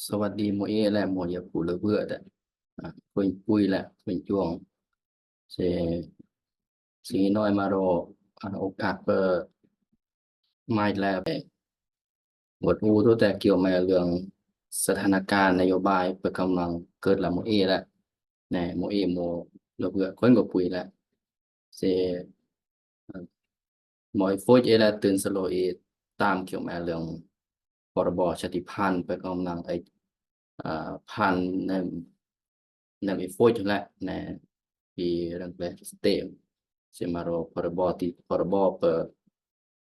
ສະຫວັດດີໝູ່ເອ ແລະ ໝູ່ເຢຍຜູ້ລະເວືອ ແລະ ອາ ເພິ່ນປຸຍ ແລະ ເພິ່ນຈວງ ເຊ ຊິງນ້ອຍມາໂລ ອາ ໂອກາດເປີດໄມແລະ ຫວດອູໂຕແຕ່ກ່ຽວແມ່ເລື່ອງສະຖານະການນະໂຍບາຍເປີດກຳລັງເກີດລະໝູ່ເອ ແລະ ແນໝູ່ເອ ໝູ່ລະເວືອ ຄົນກໍປຸຍ ແລະ ເຊ ເອີ່ມ ມອຍໂຟຍເອ ແລະ ຕື່ນສະໂລເອ ຕາມກ່ຽວແມ່ເລື່ອງ ພອລະບໍຊາດຕິພັນ ໄປກຳລັງໄອ ເອີ່ ຜ່ານໃນ ໃນໂຟຍຫັ້ນແຫຼະ ໃນປີເລື່ອງແລະສະເຕມ ຊິມາໂຣ ພອລະບໍຕິ ພອລະບໍເປີດ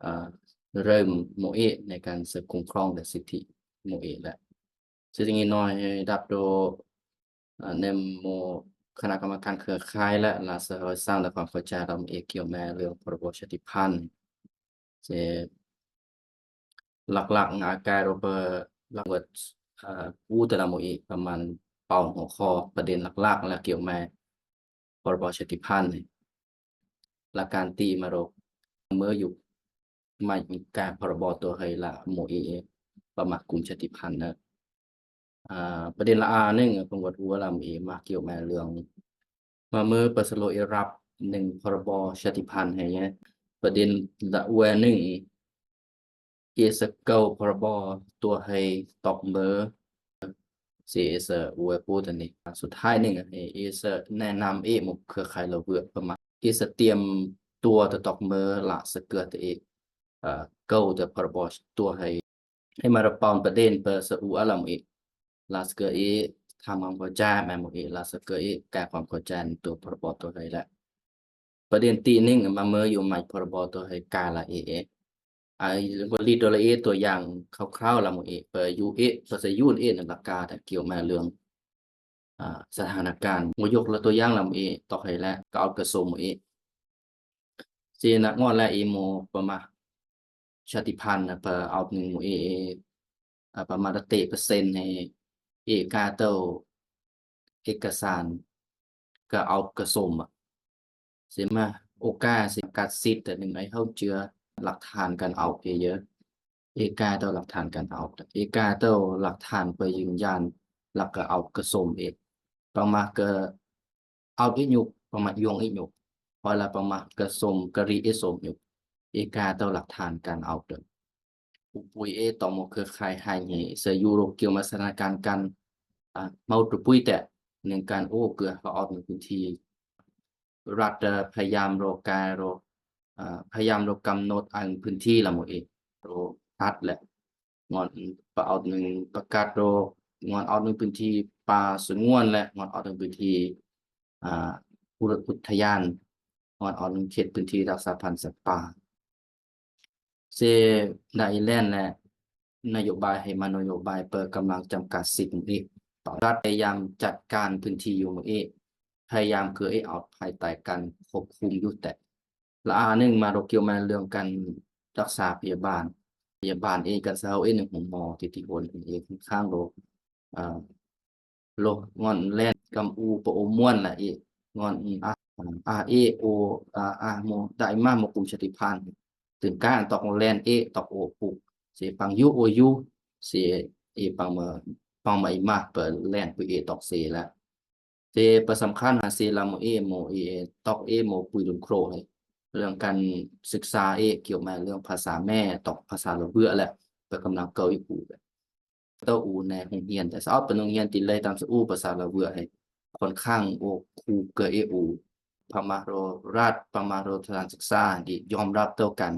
ເອີ່ ເລີ່ມໂມເອ ໃນການເສີບຄຸ້ມຄອງ ແລະ ສິດທິໂມເອ ແລະ ຊິງນ້ອຍດັບໂດ ເອີ່ ແນມໂມຄະນະກຳມະການເຄືອຂ່າຍ ແລະ ລາຊະເຮົາສ້າງ ແລະ ຄວາມເຂົ້າໃຈລຳເອກກ່ຽວແມ່ເລື່ອງພອລະບໍຊາດຕິພັນ ເສ ຫຼັກໆ ອາກາຍໂຣເບີ ຫຼັກເວີດ ເອີ່ ອູແຕ່ລະໂມເອ ປະມານເປົ່າຫົວຂໍ້ປະເດັນຫຼັກໆ ແລະ ກ່ຽວແມ່ພອລະບໍຊາດຕິພັນ ແລະ ການຕີມາໂຣ ເມີຢູ່ ມາກາຍພອລະບໍຕົວເຮີຍລະໂມເອ ປະມາດກຸ່ມຊາດຕິພັນເນາະ. ອາ ປະເດັນລະອາໜຶ່ງ ເພິ່ນຫວດອູລະເອ ມາກ່ຽວແມ່ເລື່ອງ ມາເມີປະສະໂລເອ ຮັບໜຶ່ງ ພອລະບໍຊາດຕິພັນໃຫ້ແຍະ ປະເດັນລະອວໜຶ່ງ ເອສະເກີາ ພອລະບໍຕົວເຮີຍຕອກເມີ ເສ ເອສະອວປູຕານິ ສຸດທ້າຍໜຶ່ງ ເອສະແນະນຳເອໝູ່ເຄືອຂ່າຍລະເວືອ ປະມານ ເອສະຕຽມຕົວຕະຕອກເມີ ລະສະເກີາຕະເອ ເອີ່ ເກີາຕະພອລະບໍຕົວເຮີຍ ໃຫ້ມາລະປອນປະເດັນ ປະສະອູອາລາໂມເອ ລາສະເກີເອ ທຳຄວາມເຂົ້າໃຈແມ່ໂມເອ ລາສະເກີເອ ກາຍຄວາມເຂົ້າໃຈຕົວພອລະບໍຕົວເຮີຍ ແລະ ປະເດັນທີໜຶ່ງ ມາເມີຢູ່ໃໝ່ພອລະບໍຕົວເຮີຍກາລະເອ ອາ ລິດໂດລະເອ ຕົວຢ່າງຄາວໆ ລະໂມເອ ປະຍຸເອ ປະສະຢູນເອ ນະລະກາ ແຕ່ກ່ຽວແມ່ເລື່ອງ ອາ ສະຖານະການ ໂມຍົກລະຕົວຢ່າງລະໂມເອ ຕອກເຮີຍ ແລະ ກະອອດກະສົມເອ ເສນະງອນ ແລະ ເອໂມປະມາ ຊາດຕິພັນ ປະເອົາໜຶ່ງເອ ອາ ປະມາດຕະເຕປະເຊັນໃຫ້ເອກາເຕົາເອກະສານ ກະເອົາກະສົມ ເສມາໂອກາ ເສກາສິດ ແຕ່ໜຶ່ງໄອເຮົາເຈື່ອຫຼັກຖານການເອົາເອເຢີ ເອກາເຕົາຫຼັກຖານການເອົາ ເອກາເຕົາຫຼັກຖານປະຢືນຢັນ ລະກະເອົາກະສົມເອ ປະມາກະ ອາວເອຍຸກ ປະມາດຢວງເອຍຸກ ພອຍລະປະມາດກະສົມກະຣິເອສົມຍຸກ ເອກາເຕົາຫຼັກຖານການອາວເຕີ ອຸປຸຍເອຕອງໂມເຄືອຂ່າຍໄຮເຮ ເຊຢູໂຣ ກ່ຽວມາສະຖານະການການ ອາ ເມົາຕຸປຸຍແຕະ ໜຶ່ງການໂອເກືອລະອອກໜຶ່ງພື້ນທີ່ ລັດພະຍາມໂຣກາໂຣ ອາ ພະຍາມໂຣກຳນົດອັນພື້ນທີ່ລະໂມເອ ໂຣຕັດແລະ ງອນປະເອົາໜຶ່ງປະກາດໂຣ ງອນອອກໜຶ່ງພື້ນທີ່ປ່າສະຫງວນ ແລະ ງອນອອກໜຶ່ງພື້ນທີ່ ອາ ອຸ ອຸທະຍານ ງອນອອກໜຶ່ງເຂດພື້ນທີ່ຮັກສາພັນສັດປ່າ ເຊໄດແລນ ແລະ ນະໂຍບາຍໃຫ້ມານະໂຍບາຍເປີດກຳລັງຈຳກັດສິດມື້ເອ ລັດພະຍາຍາມຈັດການພື້ນທີ່ຢູ່ມື້ເອ ພະຍາຍາມຄືເອເອົາພາຍໃຕ້ການຄວບຄຸມຢູ່ແຕ່ ລະອາໜຶ່ງມາໂຕກ່ຽວແມ່ນເລື່ອງການຮັກສາພະຍາບານ ພະຍາບານເອກະສາເຮົາເອໜຶ່ງໂຮງໝໍ ທີ່ທີ່ໂອນເອຂ້າງໂລ ອາ ໂລ ງອນແລນກຳອູປະໂອມ່ວນລະເອ ງອນອາ ອາເອໂອ ອາ ອາໂມ ໄດມາໂມກຸມຊາຕິພັນ ຕື່ນການຕອກແລນເອຕອກໂອປຸກ ເສປັງຢູໂອຢູ ເສເອປັງມາ ປັງມາອີມາ ເປີແລນປຸເອຕອກເສລະ ເສປະສຳຄັນຫາເສລາໂມເອ ໂມເອ ຕອກເອໂມປຸຍລຸນໂຄຣ ເລື່ອງການສຶກສາເອ ກ່ຽວແມ່ນເລື່ອງພາສາແມ່ ຕອກພາສາລະເວືອ ແລະ ເປີກຳລັງເກົາອີກອູ ເຕົ້າອູໃນໂຮງຮຽນ ແຕ່ສະອອດເປັນໂຮງຮຽນຕິເລຕາມສະອູພາສາລະເວືອ ໃຫ້ຄ່ອນຂ້າງໂອຄູເກີເອອູ ພະມາໂຣລັດ ພະມາໂຣສະຖານສຶກສາ ທີ່ຍອມຮັບຕໍ່ກັນ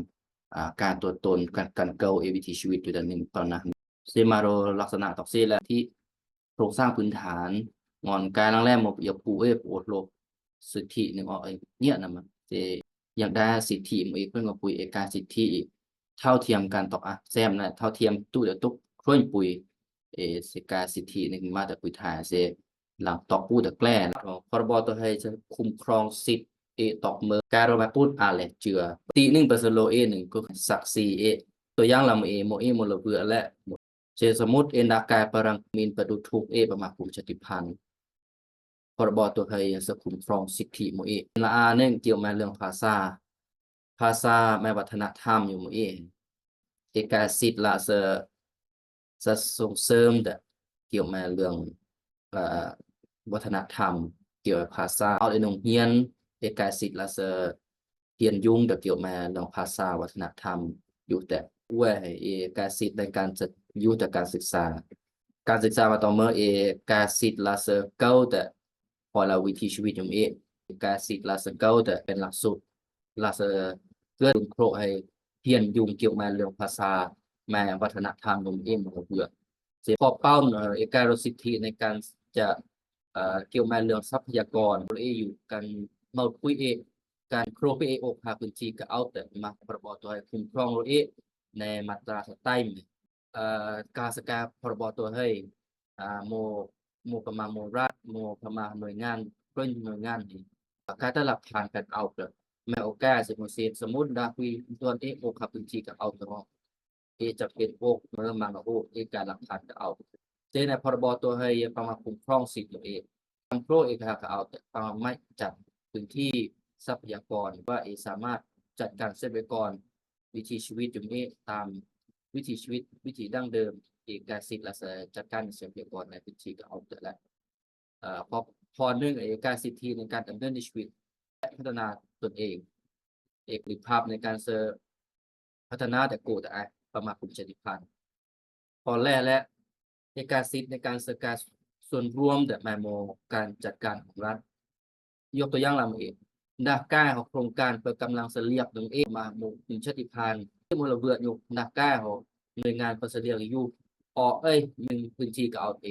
ອາ ການຕົວຕົນ ການ ການເກົາເອວິຖີຊີວິດຢູ່ດານໜຶ່ງເທົ່ານັ້ນ ເສມາໂຣລັກສະນະຕອກເສ ແລະ ທີ່ ໂຄງສ້າງພື້ນຖານ ງອນກາຍລັງແລມ ຢາກປູເອໂອດໂລ ສິດທິໜຶ່ງອອກເອເນຍນຳ ເສ ຢາກໄດ້ສິດທິເອເພິ່ນກໍປຸຍເອກາສິດທິ ເທົ່າທຽມກັນຕອກອາແຊມນະ ເທົ່າທຽມຕຸດຕຸກໂຄຍປຸຍ ເອ ເສກາສິດທິໜຶ່ງມາແຕ່ປຸຍທາເສ ຫຼັງຕອກປູແຕ່ແກລ້ ພອລະບໍຕົວໃຫ້ຄຸ້ມຄອງສິດເອຕອກເມີ ກາໂຣມາປຸດອາແລເຈືອ ຕິໜຶ່ງປະສະໂລເອໜຶ່ງກໍສັກສີເອ ຕົວຢ່າງລຳເອ ໂມເອ ໂມລະເວືອ ແລະ ເສສະໝຸດເອນດາກາຍປະລັງມິນປະດຸທຸກເອປະມາກຸມຊາຕິພັນ ພອລະບໍຕົວໃຫ້ສະຄຸ້ມຄອງສິດທິໂມເອ ລະອາໜຶ່ງກ່ຽວແມ່ນເລື່ອງພາສາ ພາສາແມ່ນວັດທະນະທຳຢູ່ໂມເອ ເອກາສິດລະເສ ຈະສົ່ງເສີມແຕ່ກ່ຽວແມ່ນເລື່ອງ ເອີ ວັດທະນະທຳ ກ່ຽວກັບພາສາ ເອົາໃນໂຮງຮຽນ ເອກາສິດລະສະ ຮຽນຢູ່ແຕ່ກ່ຽວແມ່ນເລື່ອງພາສາວັດທະນະທຳ ຢູ່ແຕ່ອວຍໃຫ້ເອກາສິດໃນການຈັດຢູ່ແຕ່ການສຶກສາ ການສຶກສາມາຕໍ່ເມື່ອເອກາສິດລະສະເກົາແຕ່ພໍລະວິຖີຊີວິດຍົມເອ ເອກາສິດລະສະເກົາແຕ່ເປັນຫຼັກສູດລະສະເກີດລຸນໂຄໃຫ້ຮຽນຢູ່ກ່ຽວແມ່ນເລື່ອງພາສາ ແມ່ນວັດທະນະທຳຍົມເອມະເວ ເສຍພໍເປົ້າເອກາສິດທິໃນການຈະ ເອີ ກ່ຽວແມ່ນເລື່ອງຊັບພະຍາກອນ ເອຢູ່ກັນເມົາທຸຍເອ ການໂຄເປເອໂອກຫາພື້ນທີ່ກະເອົາແຕ່ມາພະລະບໍຕົວໃຫ້ຄຸ້ມຄອງໂລເອ ໃນມາດຕາສະໄຕ ເອີ ກາສະກາພະລະບໍຕົວໃຫ້ ອາ ໂມ ໂມກະມາໂມລັດ ໂມກະມາໜ່ວຍງານ ເປັນໜ່ວຍງານນີ້ ກາແຕ່ລະຜ່ານການເອົາແມ່ໂອກາຊິໂມເສດ ສະມຸນດາຄຸຍ ຕົວເອໂອກຫາພື້ນທີ່ກະເອົາຕະຫຼອດ ເອຈະເປັນໂອກເມີມັງລະໂອ ເອກາລັກຖານກະເອົາ ເສນາພະລະບໍຕົວໃຫ້ປະມາຄຸ້ມຄອງສິດໂລເອ ທຳໂປຣເອກະກະເອົາ ແຕ່ປະມາໄມ້ຈັດພື້ນທີ່ຊັບພະຍາກອນ ວ່າເອສາມາດຈັດການຊັບພະຍາກອນ ວິຖີຊີວິດຈຸມເອ ຕາມວິຖີຊີວິດ ວິຖີດັ້ງເດີມ ເອກາສິດລະສະຈັດການຊັບພະຍາກອນໃນພື້ນທີ່ກະເອົາແຕ່ລະ ເອີ ຂໍ້ ຂໍ້ໜຶ່ງ ເອກາສິດທິໃນການດຳເນີນໃນຊີວິດ ແລະ ພັດທະນາຕົນເອງ ເອກະເສດພາບໃນການເສີ ພັດທະນາແຕ່ໂກແຕ່ອາຍ ປະມາກຸມຊາດຕິພັນ ຂໍ້ແລກ ແລະ ເອກາສິດໃນການເສີກາສ່ວນລວມແຕ່ແມ່ນໂມການຈັດການຂອງລັດ ຍົກຕົວຢ່າງລະເມ ດາກາຍຂອງໂຄງການເປີດກຳລັງສະຫຼຽກໜຶ່ງເອ ມາໂມກຸມຊາດຕິພັນ ເປັນມົນລະເວຍຢູ່ ດາກາຍຂອງໜ່ວຍງານເປີດສະຫຼຽກຢູ່ ອອກເອີຍ ໜຶ່ງພື້ນທີ່ກະເອົາເອ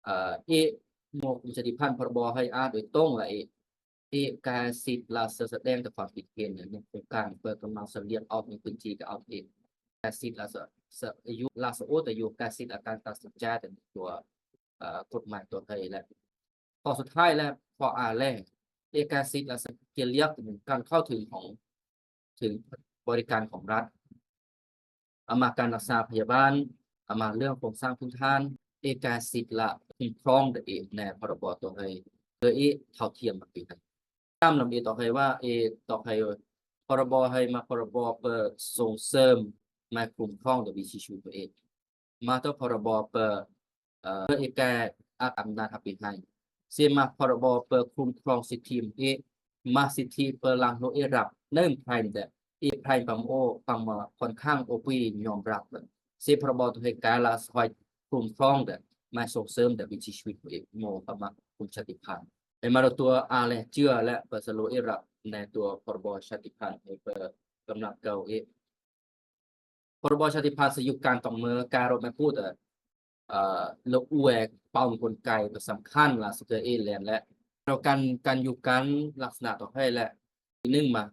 ເອີ ເອ ໂມກຸມຊາດຕິພັນ ພະລະບໍໃຫ້ອາໂດຍຕົງລະເອ ເອກາສິດລະສະສະແດງແຕ່ຄວາມຄິດເຫັນ ໃນໂຄງການເປີດກຳລັງສະຫຼຽກອອກໃນພື້ນທີ່ກະເອົາເອ ກາສິດລະສະ ສະອາຍຸ ລາຊະໂອດອາຍຸ ກາສິດລະການຕັດສິນໃຈແຕ່ຕົວ ເອີ ກົດໝາຍຕົວໃດ ແລະ ຂໍ້ສຸດທ້າຍ ແລະ ຂໍ້ອາ ແລະ ເອກາສິດລະສະ ກຽລຽກ ການເຂົ້າເຖິງຂອງ ເຖິງບໍລິການຂອງລັດ ອາມາການລັກສາພະຍາບານ ອາມາເລື່ອງໂຄງສ້າງພື້ນຖານ ເອກາສິດລະຄຸ້ມຄອງໂດຍເອງໃນພະລະບໍຕົວໃຫ້ ໂດຍເອເທົ່າທຽມມາປີນັ້ນ ຕາມລຳເອຕໍ່ໃຫ້ວ່າ ເອຕໍ່ໃຫ້ພະລະບໍໃຫ້ມາພະລະບໍເພື່ອສົ່ງເສີມ ມາຄຸ້ມຄອງໂດຍວິຖີຊີວິດຕົວເອງ ມາຕໍ່ພະລະບໍເປີ ເອີ ເອກາອາກອຳນາດຮັບຜິດໃຫ້ ເສມາພະລະບໍເປີຄຸ້ມຄອງສິດທິເອ ມາສິດທິເປີລັງໂລເອຮັບ ເລີ່ມໄພແຕ່ເອໄພປະມາໂອ ປັງມາຂ້ອນຂ້າງໂອປຸຍຍອມຮັບ ເສພະລະບໍໂຕເຮກາລະຊອຍຄຸ້ມຄອງແຕ່ມາສົ່ງເສີມແຕ່ວິຖີຊີວິດເອ ໂມປະມາກຸມຊາຕິພັນ ເອມາໂລຕົວອາແລເຈື່ອ ແລະ ເປີສະໂລເອຮັບ ໃນຕົວພະລະບໍຊາຕິພັນ ເອເປີກຳລັງເກົ່າເອ ພະລະບໍຊາຕິພັນ ສະຍຸການຕ້ອງເມີກາໂຣແມກູດ ເອີ ລະອວຍເປົ້າກົນໄກສຳຄັນລະສະເກີເອແລນ ແລະ ແລ້ວກັນການຢູ່ກັນລັກສະນະຕໍ່ໃຫ້ ແລະ ທີໜຶ່ງມາ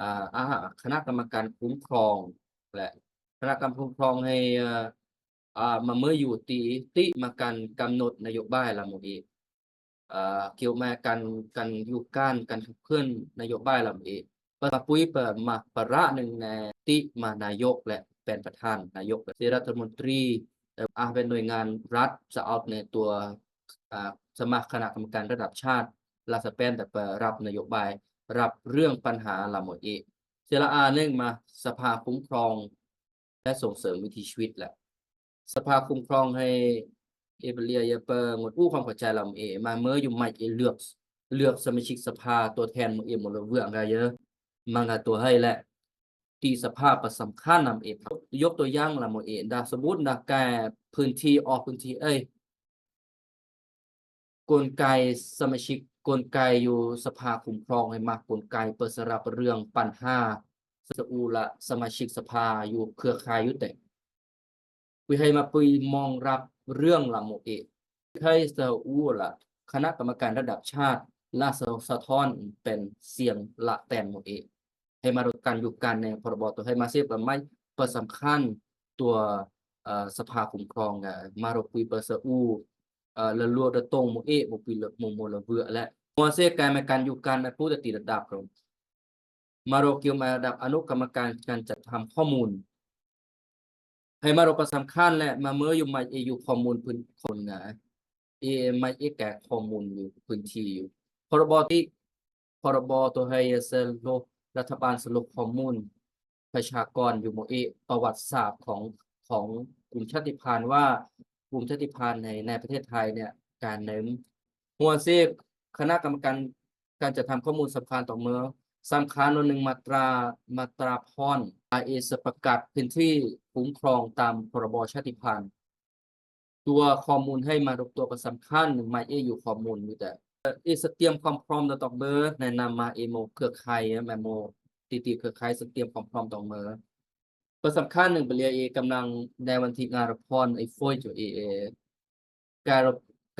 ອາ ອາ ຄະນະກຳມະການຄຸ້ມຄອງ ແລະ ຄະນະກຳຄຸ້ມຄອງໃຫ້ ເອີ ອາ ມາເມີຢູ່ຕິ ຕິມາການກຳນົດນະໂຍບາຍລະໂມເອ ເອີ ກ່ຽວມາການ ການຢູ່ການ ການຂັບເຄື່ອນນະໂຍບາຍລະເອ ປະປຸຍປະມາປະລະໜຶ່ງແນ ຕິມານາຍົກ ແລະ ເປັນປະທານນາຍົກ ເສລັດຖະມົນຕີ ເອີ ອາເປັນໜ່ວຍງານລັດສະອອດໃນຕົວ ອາ ສະມາຄະນະກຳມະການລະດັບຊາດ ລະສະແປນແຕ່ປະຮັບນະໂຍບາຍ ຮັບເລື່ອງປັນຫາລະໂມເອ ເສລະອາໜຶ່ງມາສະພາຄຸ້ມຄອງ ແລະ ສົ່ງເສີມວິຖີຊີວິດ ແລະ ສະພາຄຸ້ມຄອງໃຫ້ເອເປເລຍເຢເປີ ງົດອູ້ຄວາມເຂົ້າໃຈລຳເອ ມາເມີຢູ່ໄມເອເລືອກ ເລືອກສະມາຊິກສະພາຕົວແທນໂມເອ ໂມລະເວອງກາເຢ ມັງກາຕົວໃຫ້ ແລະ ຕີສະພາປະສຳຄັນນຳເອ ຍົກຕົວຢ່າງລະໂມເອ ດາສະບຸນດາກາຍພື້ນທີ່ອອກພື້ນທີ່ເອີຍ ກົນໄກສະມາຊິກ ກົນໄກຢູ່ສະພາຄຸ້ມຄອງໃຫ້ມາກົນໄກເປີສະລັບເລື່ອງປັນຫາ ສະອູລະສະມາຊິກສະພາຢູ່ເຄືອຂ່າຍຢູ່ແຕ່ ວິໄຮມາປຸຍມອງຮັບເລື່ອງລະໂມເອ ໄທສະອູລະຄະນະກຳມະການລະດັບຊາດ ລະສະ ສະທ້ອນເປັນສຽງລະແຕນໂມເອ ໃຫ້ມາໂດຍການຢູ່ການໃນພະລະບໍຕົວໃຫ້ມາເສບລະໄມ້ ປະສຳຄັນຕົວ ເອີ ສະພາຄຸ້ມຄອງ ມາໂດຍປຸຍປະສະອູ ເອີ ລະລວດລະຕົງໂມເອ ໂມປີລະ ໂມ ໂມລະເວອ ແລະ ຫົວເສກາຍມາການຢູ່ການແມ່ນຜູ້ຕະຕິລະດັບ ມາໂຣກິວມາລະດັບອະນຸກຳມະການການຈັດທຳຂໍ້ມູນ ໃຫ້ມາໂຣປະສຳຄັນ ແລະ ມາເມີຢູ່ໄມເອຢູ່ຂໍ້ມູນພື້ນຄົນງາ ເອໄມເອແກຂໍ້ມູນຢູ່ພື້ນທີ່ຢູ່ ພະລະບໍຕິ ພະລະບໍໂຕໃຫ້ສະຫຼຸບ ລັດຖະບານສະຫຼຸບຂໍ້ມູນ ປະຊາກອນຢູ່ໂມເອ ປະຫວັດສາດຂອງ ຂອງ ກຸ່ມຊາດຕິພັນວ່າ ກຸ່ມຊາດຕິພັນໃນ ໃນປະເທດໄທເນ່ຍ ການເນີມ ຫົວເຊກ ຄະນະກຳມະການການຈັດທຳຂໍ້ມູນສຳຄັນຕໍ່ເມືອ ສຳຄັນວ່າໜຶ່ງ ມາດຕາ ມາດຕາພອນ ອາເອສປະກາດພື້ນທີ່ຄຸ້ມຄອງຕາມ ພຣບ ຊາດຕິພັນ. ຕົວຂໍ້ມູນໃຫ້ມາລົບຕົວກໍສຳຄັນ ໝາຍເອຢູ່ຂໍ້ມູນຢູ່ແຕ່ ເອສະຕຽມຄວາມພ້ອມຕໍ່ເບີ ແນະນຳມາເອໂມເຄືອຂ່າຍ ແມ່ໂມຕິຕິເຄືອຂ່າຍສະຕຽມຄວາມພ້ອມຕໍ່ເບີ ກໍສຳຄັນໜຶ່ງ ປະເລຍເອກຳລັງໃນວັນທີງານລະພອນ ໄອໂຟຍໂຈເອເອ ການ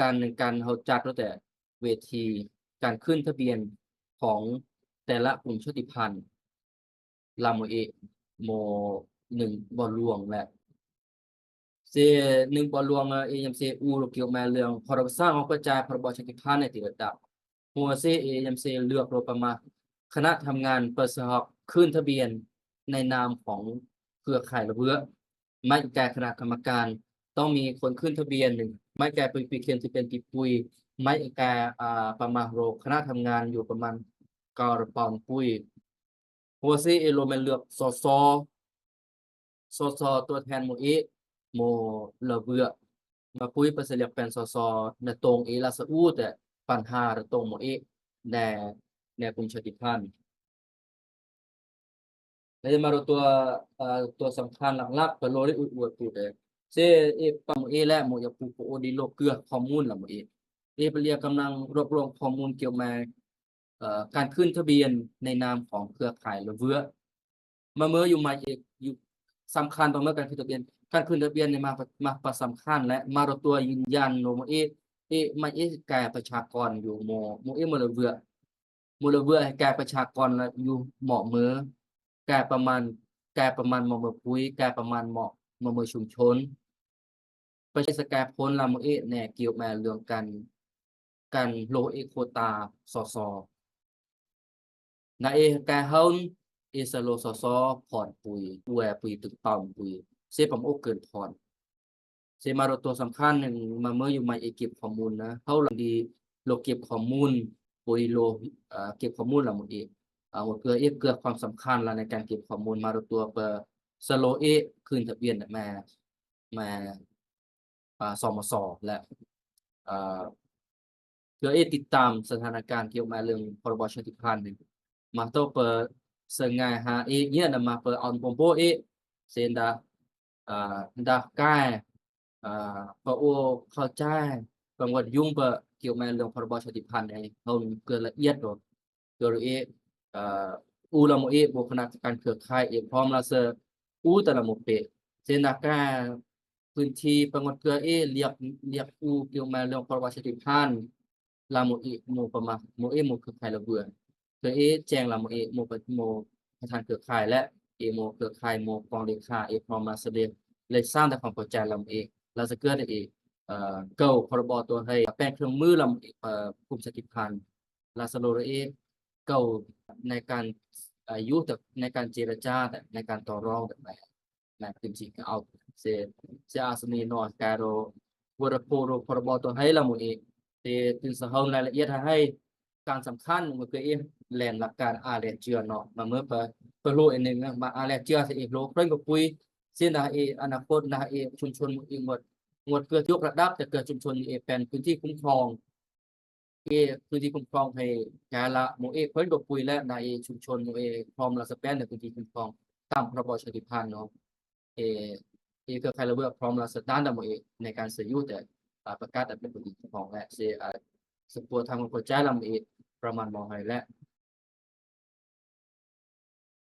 ການ ການເຮົາຈັດແລ້ວແຕ່ເວທີການຂຶ້ນທະບຽນຂອງແຕ່ລະກຸ່ມຊາດຕິພັນ ລາໂມເອ ໂມ ໜຶ່ງ ບໍ່ຫຼວງ ແລະ ເຊ ໜຶ່ງ ບໍ່ຫຼວງ ເອຍາມເຊອູ ລະກຽວແມ່ນເລື່ອງ ພຣບ ສ້າງຄວາມເຂົ້າໃຈ ພຣບ ຊາດຕິພັນໃນແຕ່ລະດັບ ຫົວເຊເອຍາມເຊເລືອກລົງປະມານຄະນະທຳງານປະຊາຮັບຂຶ້ນທະບຽນໃນນາມຂອງເຄືອຂ່າຍລະເວືອ ໝາຍແກ່ຄະນະກຳມະການ ຕ້ອງມີຄົນຂຶ້ນທະບຽນໜຶ່ງ ໝາຍແກ່ປຸຍປີເຄມທີ່ເປັນຕີປຸຍ ໝາຍແກ່ ອາ ປະມາໂຣ ຄະນະທຳງານຢູ່ປະມານເກົ້າປອນປຸຍ ຫົວເຊເອໂລແມ່ນເລືອກ ສສ ສສ ຕົວແທນໂມເອ ໂມລະເວືອ ມາປຸຍປະສະເລກແປນ ສສ ນະຕົງເອລາສະອູ ແຕ່ປັນຫາລະຕົງໂມເອ ແນ ແນກຸ່ມຊາດຕິພັນ. ແລະ ມາໂດຕົວ ເອີ ຕົວສຳຄັນຫຼັກໆ ກະໂລໄດ້ອຸດອວດປູເດ ເຊເອປາໂມເອ ແລະ ໂມຍາປູໂປໂອດີໂລ ເກືອຂໍ້ມູນລະໂມເອ ເອປາເລຍກຳລັງລວບລວມຂໍ້ມູນກ່ຽວແມ ເອີ ການຂຶ້ນທະບຽນໃນນາມຂອງເຄືອຂ່າຍລະເວືອ ມາເມີຢູ່ມາເອ ຢູ່ສຳຄັນ ປະເມີນການຂຶ້ນທະບຽນ ການຂຶ້ນທະບຽນນີ້ມາ ມາປະສຳຄັນ ແລະ ມາໂດຕົວຢືນຢັນໂນໂມເອ ເອ ມາເອກາຍປະຊາກອນຢູ່ໂມ ໂມເອ ໂມລະເວືອ ໂມລະເວືອໃຫ້ກາຍປະຊາກອນລະຢູ່ເໝາະເມີ ກາຍປະມານ ກາຍປະມານເໝາະເມີປຸຍ ກາຍປະມານເໝາະ ເໝາະເມີຊຸມຊົນ ປະຊາກອນສະກາຍພົນລາໂມເອແນ ກ່ຽວແມ່ນເລື່ອງການ ການໂລເອໂຄຕາ ສສ ນາເອກາຍເຮົາ ເອສະໂລ ສສ ພອນປຸຍ ອວຍປຸຍ ຕຶກເປົ່າປຸຍ ເຊປຳໂອເກີນພອນ ເຊມາໂດຕົວສຳຄັນໜຶ່ງ ມາເມີຢູ່ມາເອເກັບຂໍ້ມູນນະ ເຮົາລະດີໂລເກັບຂໍ້ມູນ ປຸຍໂລ ເອີ ເກັບຂໍ້ມູນລະໂມເອ ເອີ ເກືອເອ ເກືອຄວາມສຳຄັນລະໃນການເກັບຂໍ້ມູນ ມາໂດຕົວເປີ ສະໂລເອ ຄືນທະບຽນແມ່ ແມ່ ອາ ສມສ ແລະ ເອີ ເພື່ອເອດຕິດຕາມສະຖານະການກ່ຽວມາເລື່ອງ ພຣບ ຊາດຕິພັນ ມາໂຕເປີເຊີງງາຍຫາເອເຍນະມາເປີອອນໂປມໂປເອ ເຊນດາ ອາ ດາກາຍ ອາ ປະໂອເຂົ້າໃຈ ກັງວັນຍຸງເປີກ່ຽວມາເລື່ອງ ພຣບ ຊາດຕິພັນ ໃຫ້ເຮົາເກີດລະອຽດໂດ ໂດເອ ເອີ ອູລາໂມເອ ໂມຄະນະການເຄືອຂ່າຍເອ ພ້ອມລາເຊີ ອູຕະລາໂມເປ ເຊນາກາ ພື້ນທີ່ປະຫວັດເກືອເອ ລຽກ ລຽກອູກ່ຽວມາເລື່ອງປະຫວັດຊາດຕິພັນ ລາໂມເອ ໂມປະມາ ໂມເອ ໂມເຄືອຂ່າຍລະເວືອ ເຄືອເອ ແຈ້ງລາໂມເອ ໂມປະ ໂມປະທານເຄືອຂ່າຍ ແລະ ເອ ໂມເຄືອຂ່າຍ ໂມກອງເລຂາ ເອ ພ້ອມລາຊະເດ ເລຍສ້າງແຕ່ຄວາມເຂົ້າໃຈລາໂມເອ ລາຊະເກືອເອ ເອີ ເກີາ ພຣບ ຕົວໃຫ້ແປງເຄື່ອງມືລາໂມເອ ເອີ ກຸ່ມຊາດຕິພັນ ລາຊາໂລເອ ເກົ່າໃນການ ອາ ຢູ່ແຕ່ໃນການເຈລະຈາ ແຕ່ໃນການຕໍ່ລອງແບບໃດ ແມ່ນເປັນສິ່ງທີ່ເອົາເສ ເສອາສະນີນອນກາໂຣ ວະລະໂພໂຣ ພຣບ ຕົວໃຫ້ລະໂມເອ ເຕຕື່ນສະເຮົາລາຍລະອຽດໃຫ້ ການສຳຄັນມັນຄືເອ ແລ່ນຫຼັກການອາແລເຈືອເນາະ ມາເມີປະ ປະໂລເອໜຶ່ງ ມາອາແລເຈືອເສເອໂລ ເພິ່ນກໍປຸຍ ເສນາເອ ອະນາຄົດນາເອ ຊຸມຊົນເອ ງວດ ງວດເກືອຍົກລະດັບ ແຕ່ເກືອຊຸມຊົນເອ ແປນພື້ນທີ່ຄຸ້ມຄອງ ເອ ພື້ນທີ່ຄຸ້ມຄອງໃຫ້ກາລະໂມເອ ແຂວງກະປຸຍ ແລະ ນາເອຊຸມຊົນໂມເອ ພ້ອມລາຊະແປນໃນພື້ນທີ່ຄຸ້ມຄອງຕາມພະລະບົຊາດຕິພັນເນາະ ເອ ເອເຄືອຂ່າຍລະເວືອ ພ້ອມລາຊະຕານດຳໂມເອ ໃນການເສຍຢູ່ແຕ່ ອາ ປະກາດອັນເປັນພື້ນທີ່ຄຸ້ມຄອງ ແລະ ເສຍ ອາ ສະປົວທາງຫົວໃຈລຳເອ ປະມານບໍ່ໃຫ້ ແລະ